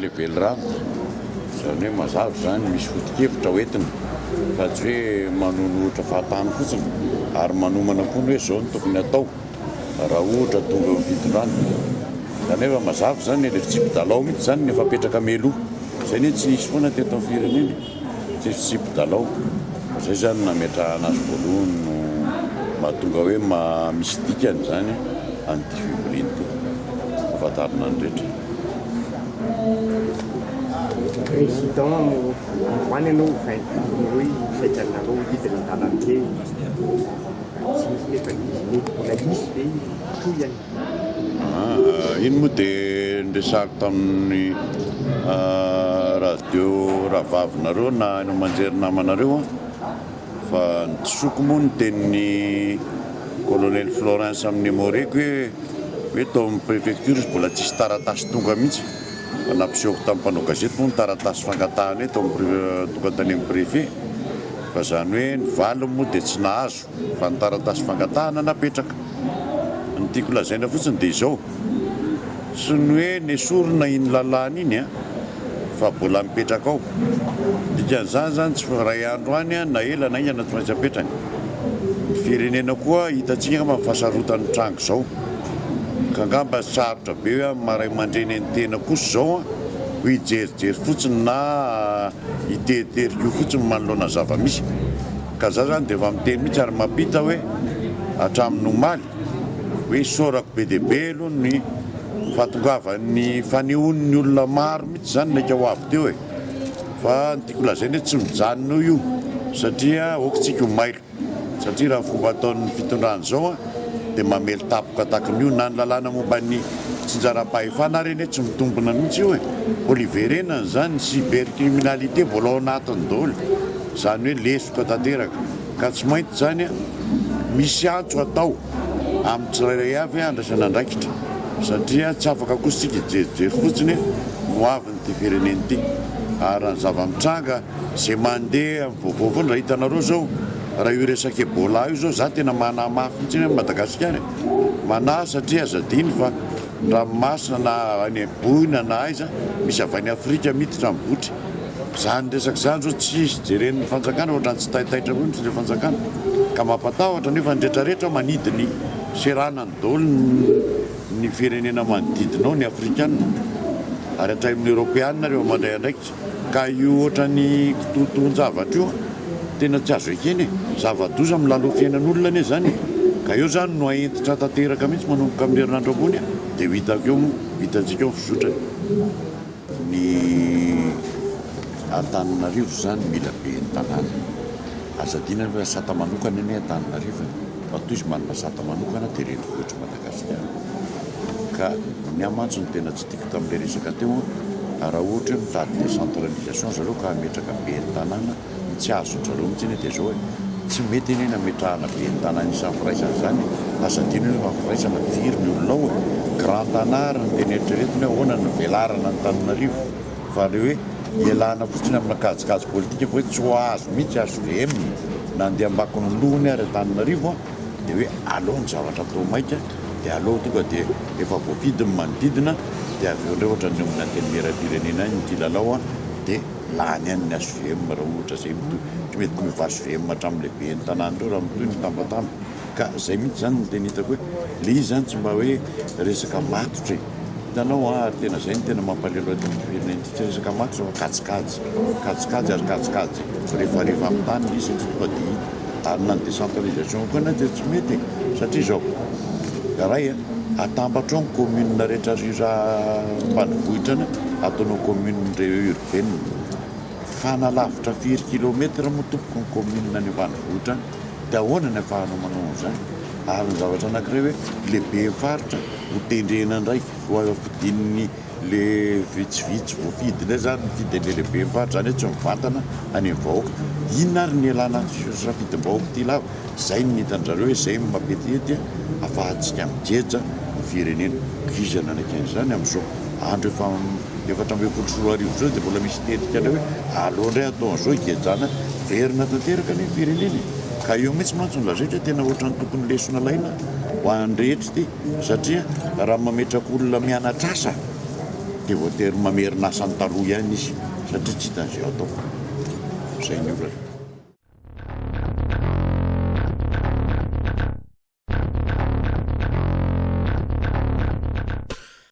ilay velirano. Izany hoe mazava izany, misy foto-kevitra ho entina fa tsy hoe manonohotra fahatany fotsiny ary manomana koa ny hoe izao no tokony hatao raha ohatra tonga eo amin'ny fitondrana. Izany hoe efa mazava izany ilay fitsipi-dalao mihitsy izany no efa apetraka mialoha. Izay anie tsy nisy foana teto amin'ny firenena e. Tsy fitsipi-dalao. Fa izay izany no nametrahana azy voalohany no mahatonga hoe misy dikany izany an'ity fivoriana ity. Ahafantarana ny rehetra. Président, androany ianao hovain'ny hoe saika nareo hidina an-dalambe tsy nisy nefa izy mety mbola hisy ve hitohy any? Iny moa dia niresahako tamin'ny radio rahavavinareo na haino aman-jery namanareo an, fa nodisoko moa ny tenin'ny colonel Florens amin'ny Emoreko hoe hoe tao amin'ny préfecture izy mbola tsisy taratasy tonga mihitsy, fa nampisehoko tamin'ny mpanao gazety moa ny taratasy fangatahana hoe tao amin'ny tonga tany amin'ny préfet, fa izany hoe ny valiny moa dia tsy nahazo. Fa ny taratasy fangatahana napetraka. Ny tiako lazaina fotsiny dia izao, tsy ny hoe nesorina iny lalàna iny an, fa mbola mipetraka ao. Dikan'izany izany tsy iray andro any an, na ela na haingana tsy maintsy apetrany. Ny firenena koa hitantsika angamba ny fahasarotan'ny tranga izao. Ka angamba sarotra be hoe amin'ny maha ray aman-dreny an'ny tena kosa izao an, hoe hijerijery fotsiny na hiteritery koa fotsiny manoloana ny zava-misy. Ka za zany dia efa miteny mihitsy ary mampita hoe hatramin'ny omaly hoe isaorako be dia be aloha ny fahatongavan'ny fanehoan'ny olona maro mihitsy zany naika ho avy teo e! Fa ny tiako lazaina hoe tsy mijanona eo io satria aoka tsika ho mailo satria raha ny fomba ataon'ny fitondrana izao an dia mamely tapoka takin'io na ny lalàna momba ny fitsinjaram-pahefana ary anie tsy mitombina mihitsy io e! Mbola hiverenana izany ny cybercriminalité mbola ao anatiny daholo. Izany hoe lesoka tanteraka. Ka tsy maintsy izany misy antso atao amin'ny tsirairay avy handraisana andraikitra. Satria tsy afaka kosa isika hijerijery fotsiny ny ho avin'ity firenena ity. Ary raha ny zava-mitranga izay mandeha amin'ny vaovao foana, raha hitanareo izao, raha io resaka Ebola io izao, za tena manahy mafy mihitsy hoe Madagasikara e. Manahy satria aza adino fa ny ranomasina na any Boina na aiza, misy avy any Afrika miditra amin'ny botry. Zany resaka zany zao tsisy jeren'ny fanjakana ohatrany tsy taitaitra mihitsy le fanjakana ka mampatahotra nefa ny retraretra manidy ny seranany daholo ny firenena manodidina ao ny afrikana ary hatramin'ny eropeana rehefa mandray andraikitra ka io ohatrany kitoatoan-javatra io tena tsy azo ekena e! Zava-doza milalao fiainan'olona anie zany e! Ka eo zany no hahentitra tanteraka mihitsy manomboka amin'ny herinandro ambony dia ho hitako eo moa, ho hitantsika eo ny fizotrany. Ny Antananarivo izany mila ben'ny tanàna. Aza adino anefa fa sata manokana anie Antananarivo e. Matoa izy manana sata manokana dia renivohitr'i Madagasikara. Ka ny ahy mantsy no tena tsy tiako tamin'ilay resaka teo an, raha ohatra hoe mitady décentralisation zareo ka hametraka ben'ny tanàna, Ny tsy azon-dry zareo mihitsy anie dia izao e, tsy mety anie ny hametrahana ben'ny tanàna isan'ny firaisana izany e, aza adino anie fa ny firaisana firy ny olona ao e, grand tanà ary ny tena eritreretina hoe ahoana ny velarana an'Antananarivo, fa ilay hoe ialana fotsiny amina kajikajy politika fa hoe tsy ho azo mihitsy HVM na andeha ambakony lohany ary Antananarivo an, dia hoe aleo ny zavatra atao maika dia aleo tonga dia efa voafidy ny manodidina dia avy eo indray ohatran'ny eo amin'ny antenimierampirenena any ny kilalao an, dia. Lany any ny HVM raha ohatra zay mitohy, tsy mety miova HVM hatramin'ny lehiben'ny tanàna ireo raha mitohy ny tambatamba. Ka zay mihitsy zany no tena hitako hoe le izy zany tsy mba hoe resaka matotra e. Hitanao an, ary tena zay no tena mampalelo aty amin'ity firenena ity, tsy resaka matotra fa kajikajy, kajikajy ary kajikajy mirefarefa amin'ny tany le izy tsy tonga dia hita. Ary na ny décentralisation koa anie dia tsy mety e, satria izao, iray an, atambatro ao ny commune rehetra ry ambanivohitra any, ataonao commune urbaine. Fanalavitra firy kilomètre moa tompoko ny commune any ambanivohitra any? Dia ahoana ny afahanao manao an'izany? Ary ny zavatra anankiray hoe lehiben'ny faritra ho tendrena indray, ho fidin'ny le vitsivitsy voafidy indray izany mifidy an'ilay lehiben'ny faritra, izany hoe tsy mivantana any amin'ny vahoaka. Inona ary ny ialana safidim-bahoaka ity lava? Izay no hitan-dry zareo hoe izay no mampetiety afahantsika migeja ny firenena. Vizana an'izany amin'izao andro efa 2014 izao dia mbola misy tetika indray hoe aleo indray atao an'izao higejana verina tanteraka anie ny firenena e! Ka eo mihitsy mantsy no lazaiko hoe tena ohatran'ny tokony lesona alaina ho an'ny rehetra ity satria raha mametraka olona mianatra asa. Dia voatery mamerina asany taloha ihany izy satria tsy hitany izay atao. Izay ny olana.